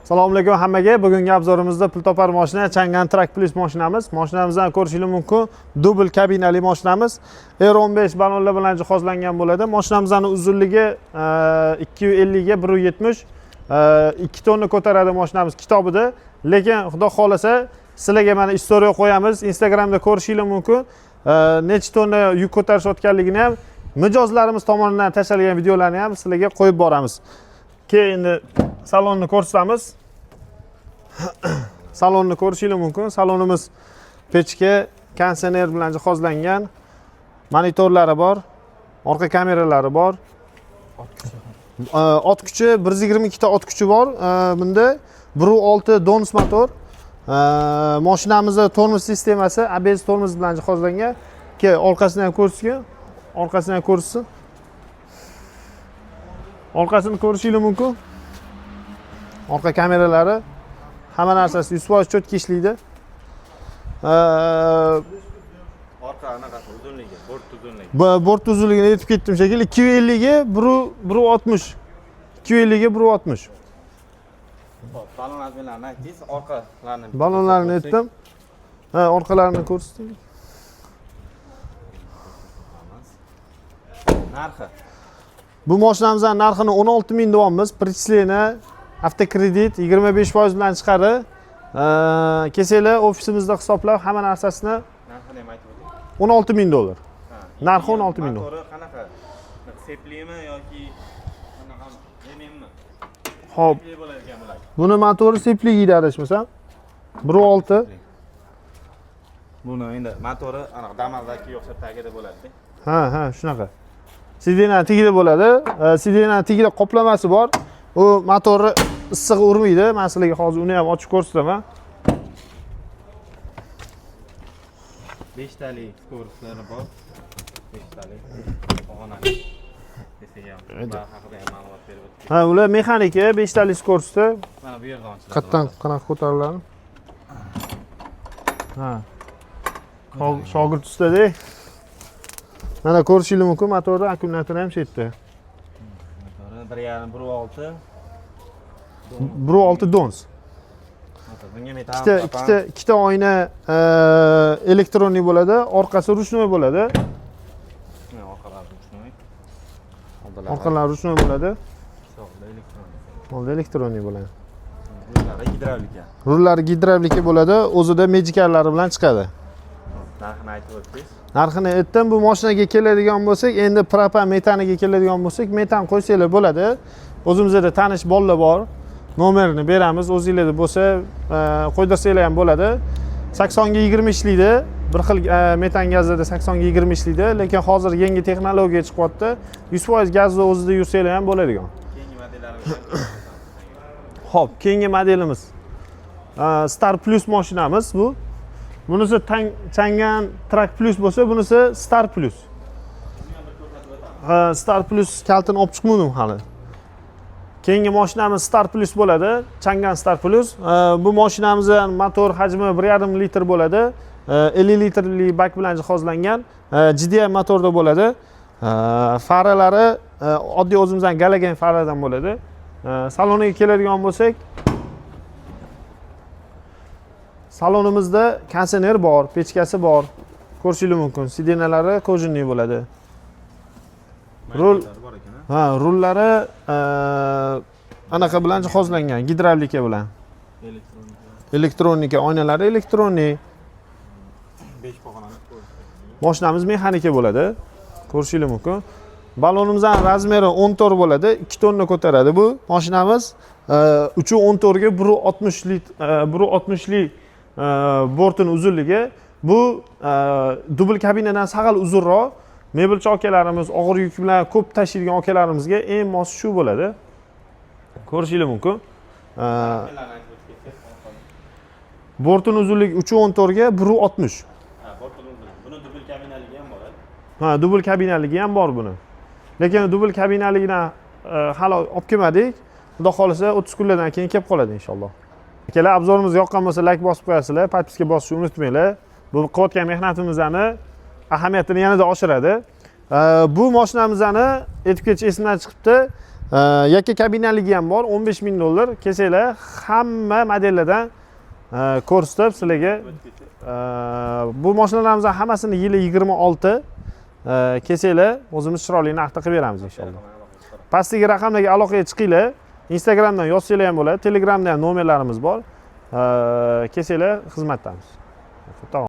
Assalomu alaykum hammaga. Bugungi obzorimizda pul topar mashina Changan Truck Plus mashinamiz. Mashinamizdan ko'rishingiz mumkin. Dubl kabinali mashinamiz. R15 ballonlar bilan jihozlangan bo'ladi. Mashinamizning uzunligi 250 ga 1.70, 2 tonna ko'taradi mashinamiz kitobida. Lekin Xudo xohlasa sizlarga mana история qo'yamiz. Instagramda ko'rishingiz mumkin. Necha tonna yuk ko'tarishayotganligini ham mijozlarimiz tomonidan tashlangan videolarni ham sizlarga qo'yib boramiz. Keyin endi salonni ko'rsatamiz. Salonni ko'rishingiz mumkin. Salonimiz pechka, konditsioner bilan jihozlangan. Monitorlari bor, orqa kameralari bor. Ot kuchi 122 ta ot kuchi bor. Bunda 1.6 Dons motor. Mashinamizda tormoz sistemasi ABS tormoz bilan jihozlangan. Ke, orqasini ham ko'rsatgan. Orqasini ham ko'rsin. Orqasini ko'rishingiz mumkin. Orqa kameralari, hamma narsasi 100% чётко ishlaydi. Orqa anaqasi uzunligi, bort uzunligi. Bort uzunligini aytib ketdim shekilli. 250 ga 1.60. 250 ga 1.60. Xo'p, balon размер larini aytdingiz, orqalarini. Ballonlarini aytdim. Ha, orqalarini ko'rsating. Narxi. Bu mashinamizning narxini 16 ming deyapmiz. Причисление, avtokredit 25% bilan chiqadi. Kelsanglar ofisimizda hisoblab hamma narsasini. Narxini ham aytib o'ting. 16 ming dollar. Ha. Narxi 16 ming dollar. Motori qanaqa? Seplimi yoki qanaqa, MMmi? Xo'p, Sepli bo'ladigan bular. Buni motori sepli yeydi adashmasam. 1.6. Buni endi motori anaqa Damazdagi o'xshab tagida bo'ladi. Ha, shunaqa. Сиденье tagida bo'ladi. Сиденье tagida qoplamasi bor. U motorni issig'i urmaydi. Men sizlarga hozir uni ham ochib ko'rsataman. 5 talik скорость lari bor. 5 talik pog'onali desak ham, ular haqida ham ma'lumot berib o'tdik. Ha, ular mexanika, 5 talik скорость i. Mana bu yerdan ochiladi. Qayerdan qanaqa ko'tariladi? Ha. Shogird ustada. Mana ko'rishingiz mumkin, motorni akkumulyatori ham shu yerda. Motori 1.5, 1.6. 1.6 Dons. Motor. Bunga metan, Ikkita propan. ikkita oyna электронный bo'ladi, orqasi ручной bo'ladi. Ha, orqalari ручной. Oldilari. Orqalari ручной bo'ladi. Oldi электронный. Oldi электронный bo'ladi. Rullari gidravlika. Rullari gidravlika bo'ladi, o'zida medikarlari bilan chiqadi. Narxini aytib o'tdingiz. Narxini aytdim. Bu mashinaga keladigan bo'lsak, endi propan metaniga keladigan bo'lsak, metan qo'ysanglar bo'ladi. O'zimizda tanish bolalar bor. Nomerini beramiz. O'zinglarda bo'lsa, qo'ydirsanglar ham bo'ladi. 80 ga 20 ishlaydi. Bir xil metan gazida 80 ga 20 ishlaydi, lekin hozir yangi texnologiya chiqyapti. 100% gazni o'zida yursanglar ham bo'ladigan. Keyingi modellarimiz. Xo'p, keyingi modelimiz Star Plus mashinamiz bu. Bunisi Changan Truck Plus bo'lsa, bunisi Star Plus. Ha, Star Plus kalitini olib chiqmadim hali. Keyingi mashinamiz Star Plus bo'ladi. Changan Star Plus. Bu mashinamizning motor hajmi 1.5 litr bo'ladi. 50 litrli bak bilan jihozlangan. GDI motorda bo'ladi. Faralari oddiy o'zimizning galogen faradan bo'ladi. Saloniga keladigan bo'lsak, salonimizda konditsioner bor, pechkasi bor. Ko'rishingiz mumkin. Сиденье lari кожаный bo'ladi. Rul bor ekan, ha? Ha, rullari anaqa bilan jihozlangan, gidravlika bilan. Elektronika. Elektronika, oynalari электронный. 5 pog'onali. Mashinamiz mexanika bo'ladi. Ko'rishingiz mumkin. Ballonimizning размер i 14 bo'ladi, 2 tonna ko'taradi bu mashinamiz. 3.14 ga 1.60 lit, 1.60 lik bortini uzunligi. Bu dubl kabinadan sag'al uzunroq. Mebelchi akalarimiz, og'ir yuk bilan ko'p tashiydigan akalarimizga eng mosi shu bo'ladi. Ko'rishingiz mumkin. Bortini uzunligi 3.14 ga 1.60. Ha, bortini uzunligi. Buni dubl kabinaligi ham bor. Ha, dubl kabinaligi ham bor buni. Lekin dubl kabinaligidan hali olib kelmadik. Xudo xohlasa 30 kunlardan keyin kelib qoladi inshaalloh. Akalar, обзор imiz yoqqan bo'lsa layk bosib qo'yasizlar, подписка bosishni unutmanglar. Bu qilayotgan mehnatimizni ahamiyatini yanada oshiradi. Bu mashinamizni aytib ketish esimdan chiqibdi. Yakka kabinaligi ham bor, 15 ming dollar. Kelsanglar, hamma modellardan ko'rsatib sizlarga. Bu mashinalarimizni hammasini yili 26. Kelsanglar, o'zimiz chiroyli narxda qilib beramiz, inshaalloh. Pastdagi raqamlarga aloqaga chiqinglar, Instagramdan yozsanglar ham bo'ladi, Telegramda ham nomerlarimiz bor. Kelsanglar, xizmatdamiz. Tamom.